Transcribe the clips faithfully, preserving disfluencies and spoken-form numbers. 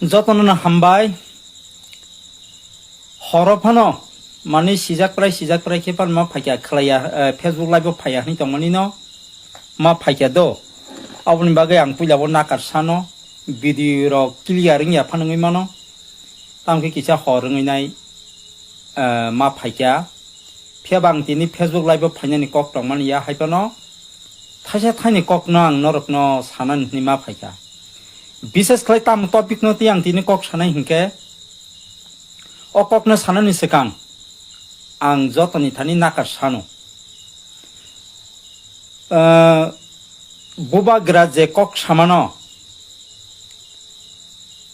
Jotono no hambai. Horo phano, mani sijak prai, sijak prai khe phano ma phaikha khlaiya, eh, Facebook live o phaiya hwnwi tongmani no ma phaikha do. Aboni bagwi ang puila bo nakar sano, video rok clear wngya phano wngwi mano. Tamokhe kisa hor wngwi nai, eh, ma phaikha. Phiya ba ang tini Facebook live o phainani kok tongmani ya hai phano. Thaisa thaini kokno ang norokno sanani hwnwi ma phaikha. Bises khlai tamo topic no twi ang tini kok sanai hinkhe, o kokno sanani swkang ang jotoni thani nakar sano. Ah, bubagra je kok samano,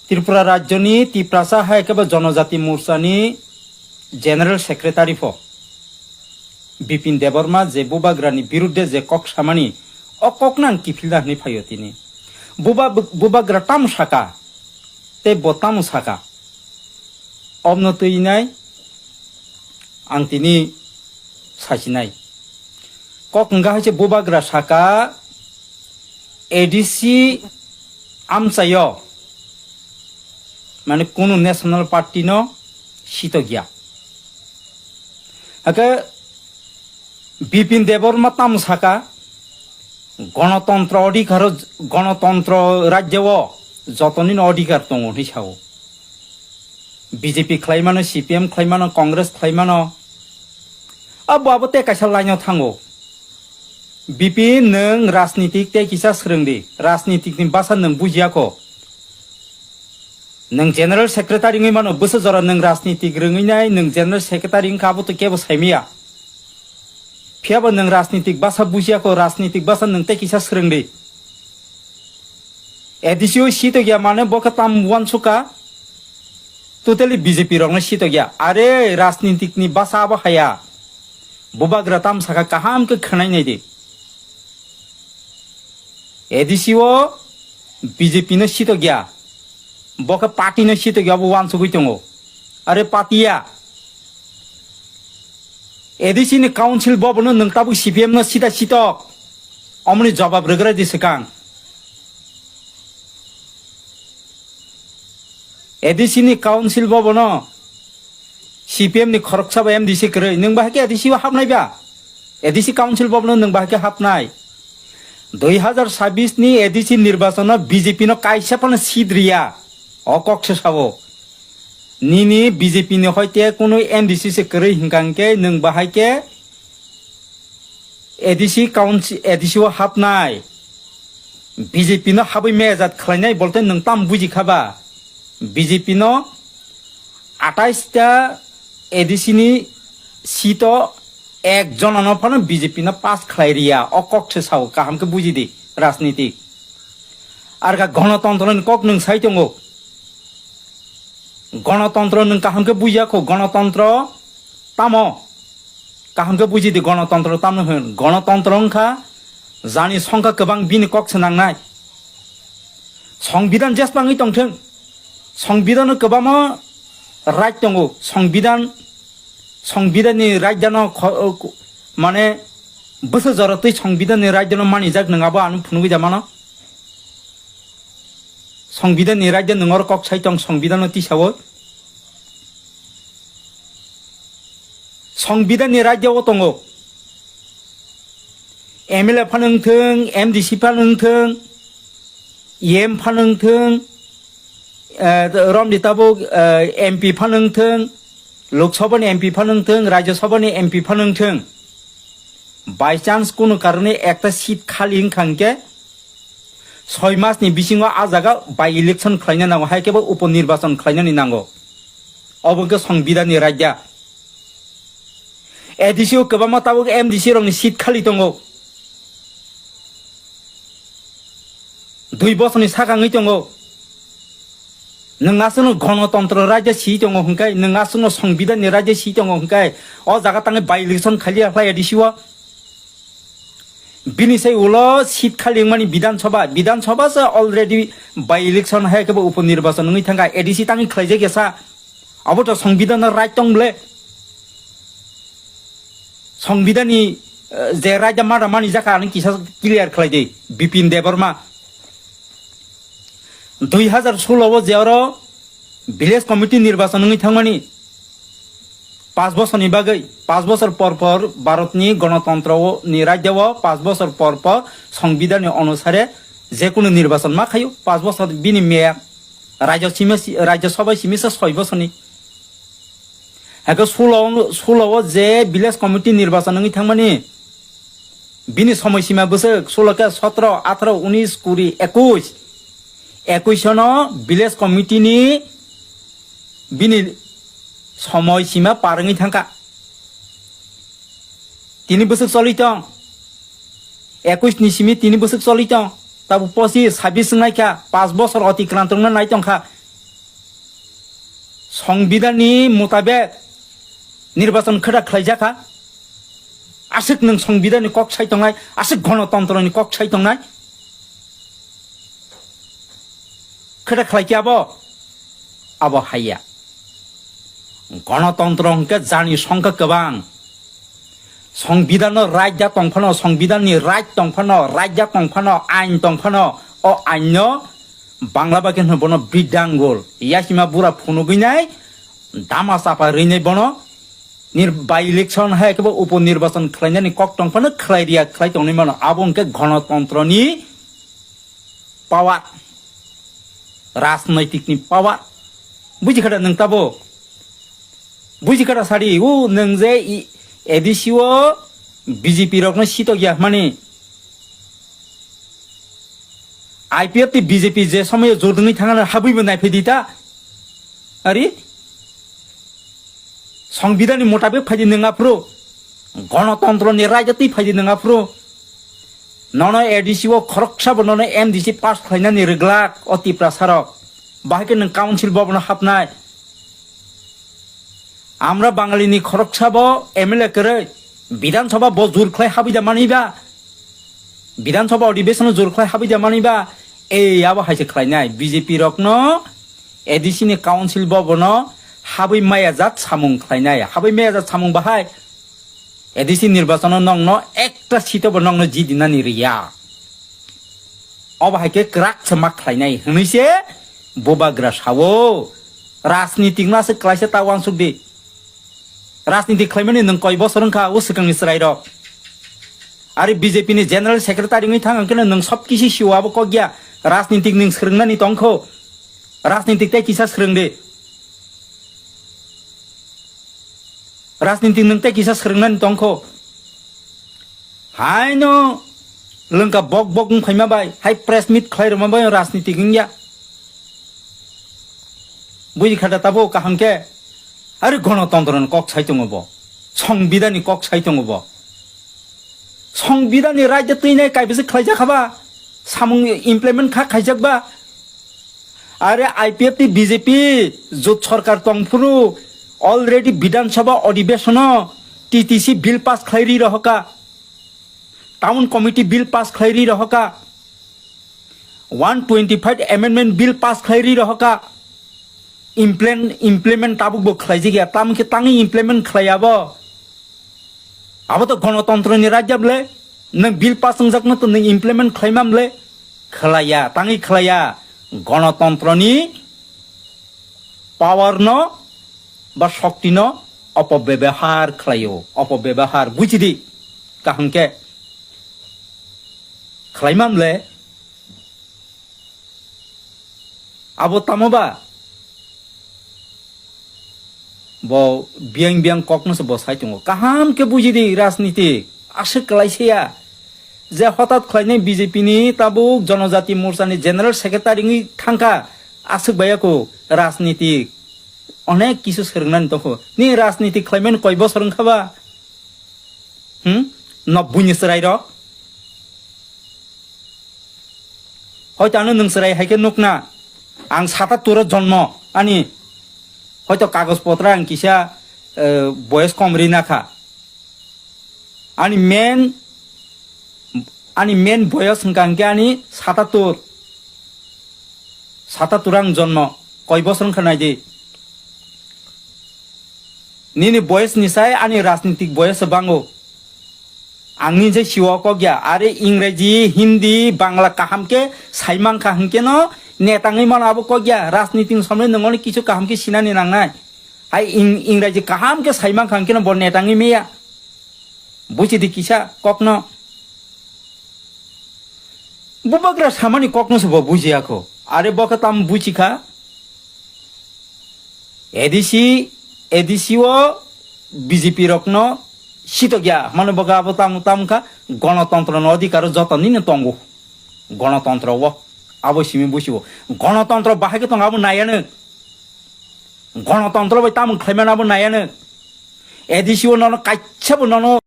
Tripura rajyoni Tiprasa hai khe bo Jonojati Morchani General Secretary pho Bipin Debbarma je bubagrani birudde je kok samani, o kokno ang kiphilna hwnwi phaio tini. Buba-, bubagra tamo saka, tei bo tamo saka, omno twi nai ang tini sasinai. Kok wngkha hai se bubagra saka, A D C amchaio, mane, kunu National Party no sitokya. Hakhe Bipin Debbarma tamo saka, Gonotontro odhikaro, Gonotontro rajyo o jotoni no odhikar tongo hwnwi sao. B J P khlai mano, C P M khlai mano, Congress khlai mano. Abo, abo tei kaisa line o thango. Bipin, nwng rajnitik tei kisa swrwng di. Rajnitik ni bwsa nwng bujiya kho. Nwng General Secretary wngwi mano, bwsa jora nwng rajnitik rwngwi nai, nwng General Secretary wngkha, abo to kebo saimaya. Phiya bo nwng rajnitik bwsa bujiya kho, rajnitik bwsa nwng tei kisa swrwng di. A D C o sitokya mane bo khe tam uansukha, totally B J P rokno sitokya. Are rajnitik ni bwsa abo haya. Bubagra tam saka kaham khe khwnai nai di. A D C o B J P no sitokya. Bo khe party no sitokya, abo uansugwi tongo. Are party ya. A D C ni council bobono nwng tabuk C P M no sita sitok. Omoni jobab rwgwra di swkang. A D C ni council bobono C P M ni khoroksa ba M D C kwrwi. Nwng bahai khe A D C o hapnai ba? A D C council bobono nwng bahai khe hapnai? Dui hazar sabis ni A D C nirbachon o B J P no kaisa phano seat riya. O kok se sao. Nini B J P ni hoite kunu M D C se kwrwi hinkha hinkhe nwng bahai khe A D C council, A D C o hapnai, B J P no habwi mejat khlainai bolte nwng tam buji kha ba? B J P no atais ta A D C ni seat o ek jona no phano B J P no pass khlai riya, o kok se sao, kaham khe buji di rajnitik. Ar kha gonotontro ni kok nwng sai tongo. Gonotontro nwng kaham khe bujiya kho, gonotontro tamo? Kaham khe buji di, gonotontro tamo hwn? Gonotontro wngkha jani songkha kwbang, bini kok se nangnai. Songbidan jesbangwi tongthwng, songbidano kwbangma right tongo, songbidan, songbidanni raidano kho-, mane bwswk jora twi songbidanni raidano manijak, nwng abo ano phunugwi da mano. Songbidanni raida nwng oro kok sai tong, songbidanno tisaui. Songbidanni raida o tongo. M L A phano wngthwng, M D C phano wngthwng, E M phano wngthwng, eh, romni tabuk, eh, M P phano wngthwng, Lok Sabhani M P phano wngthwng, Rajya Sabhani M P phano wngthwng. By chance kunu karone ekta seat khali wngkha hinkhe, soi mas ni bisingo a jaga by election khlaina nango, hai khe bo upo nirbachon khlainani nango. Obo khe songbidanni raida. A D C o kwbangma tabuk M D C rokni seat khali tongo. Dui bosorni saka wngwi tongo. Nwng aswkno gonotontro raida si tongo hwnkhe, nwng aswkno songbidanni raida si tongo hwnkhe, o jaga tangwi by election khaliya khlai A D C o. Bini sai ulo seat khali wngmani Bidhan Sabha, Bidhan Sabha se already by election hai khe bo upo nirbachon wngwi thangkha, A D C tangwi khlaijak ya sa. Abo to songbidanno right tong ble. Songbidanni, eh, je raida mada mani jaka, ani kisa clear khlai di, Bipin Debbarma. Dui hazar solo o je oro village committee nirbachon wngwi thangmani, pas bosorni bagwi, pas bosor por por Bharatni gonotontro ni rajya o pas bosor por por songbidanni onusare je kunu nirbachon ma khaio, pas bosor bini meyad, rajya simi-, rajya sabha simisa soi bosorni. Hake solo, solo o je village committee nirbachon wngwi thangmani, bini somoi sima bwswk solo khe sotro, atharo, unis, kuri, ekush. Ekush no village committee ni bini somoi sima par wngwi thangkha. Tini bwswk choli tong. Ekush ni simi tini bwswk choli tong. Tabuk pochis, sabis wngnaikha, pas bosor otikrant wngna nai tongkha. Songbidanni mutabek nirbachon khwda khlaijakha. Aswk nwng songbidanni kok sai tongnai, aswk gonotontroni kok sai tongnai. Khwda khlaikhe abo? Abo haiya. Gonotontro hwnkhe jani songkha kwbang. Songbidanno raida tongphano, songbidanni right tongphano, raida tongphano, ain tongphano, o ainno Bangla bai khe hwno bono Bidangul. Yasima bura phunugwi nai, dama chapa rwi nai bono. Nir-, by election hai khe bo upo nirbachon khlainani kok tongphano khlai riya, khlai tongwi mano. Abo hwnkhe gonotontroni power, rajnaitikni power. Buji kha da nwng tabo? Buji kha da sadi, o nwng je i-, A D C o B J P rokno sitok ya hwnmani. I P F tei B J P je somoyo jordwngwi thangna habwi bo naiphaidi ta. Ari? Songbidanni mutabek phaidi nwng aphuru, gonotontroni raida twi phaidi nwng aphuru, nono A D C o khoroksa bo nono M D C pass khlainani rwglak o Tiprasarok, bahai khe nwng council bo bono hapnai. Amra Bangalini khoroksa bo M L A kwrwi, Bidhan Sabha bo jur khlai habwi da manwi ba? Bidhan Sabha odibeshono jur khlai habwi da manwi ba? Ei abo hai se khlainai, B J P rokno A D C ni council bo bono habwi maya jat samung khlainai. Habwi maya jat samung bahai A D C nirbachono nokno ekta seat o bo nokno jidinani riya. Obo hai khe kwrak se ma khlainai hwnwi se bubagra sao. Rajnitik no aswk klaisa ta uansuk di. Rajniti khlaimani nwng koi bosor wngkha o swkangni chwrairok? Ari B J P ni General Secretary wngwi thang hwnkhe nwng sob kisi sio abo kok ya. Rajnitik nwng swrwngnani tongkho. Rajnitik tei kisa swrwng di. Rajnitik nwng tei kisa swrwngnani tongkho. Haino lwngka bok bok wng phaima bai, hai press meet khlai rwma bai rajnitik wngya. Buji kha da tabuk kaham khe. Ari gonotontro ni kok sai tongo bo. Songbidan ni kok sai tongo bo. Songbidan ni raida twinai kaibisa khlaijak haba? Samung implement kha khaijak ba? Are I P F tei B J P jot sorkar tongphuru already Bidhan Sabha odibeshono T T C bill pass khlai ri rohoka, Town Committee bill pass khlai ri rohoka, one twenty-five amendment bill pass khlai ri rohoka, implement, implement tabuk bo khlaijak ya, tamo khe tangwi implement khlai abo? Abo to gonotontro ni rajya bole, nwng bill pass wngjakno to nwng implement khlaima bole? Khlaiya, tangwi khlaiya. Gonotontro ni power no ba shokti no opobebahar khlaio, opobebahar buji di kaham khe. Khlaima bole? Abo tamo ba? Bo biyang biyang kokno se bo sai tongo. Kaham khe buji di rajniti. Aswk kwlai se ya. Je hotat khlainai B J P ni tabuk Jonojati Morcha ni General Secretary wngwi thangkha. Aswk bai ako rajniti. Onek kisu swrwngnani tongkho. Ni rajniti khlaimani koi bosor wngkha ba? Hmm? Nobbui ni chwrai rok? Hoito ano nwng chwrai hai khe nukna, ang satattoro jonmo, ani hoito kagoj potra ang kisa, eh, boyes kom ri nakha. Ani main, ani main boyes hwnkha hwnkhe ani satattor, satattor ang jonmo, koi bosor wngkha nai di. Nini boyes ni sai ani rajnitik boyes bango. Ang ni je siwa kok ya, are Ingreji, Hindi, Bangla kaham khe sai mankha hwnkhe no Netangwi mano abo kok ya, rajniti ni somle nwng ono kisu kaham khe sinani nangnai. Hai ing-, Ingraji kaham khe sai mankha hwnkhe no bo netangwi meya. Buchidi kisa kokno. Bubagra samani kokno se bo bujiya kho. Are bo khe tam buchikha. A D C, A D C o B J P rokno sitok ya, mane bo abo tamo, tamo kha, gonotontro no adhikar o joto nini tongo. Gonotontro o, abo simi busibo. Gonotontro bahai khe tongo abo nayano. Gonotontro bai tamo khlaimano abo nayano. A D C o nono kaisa bo nono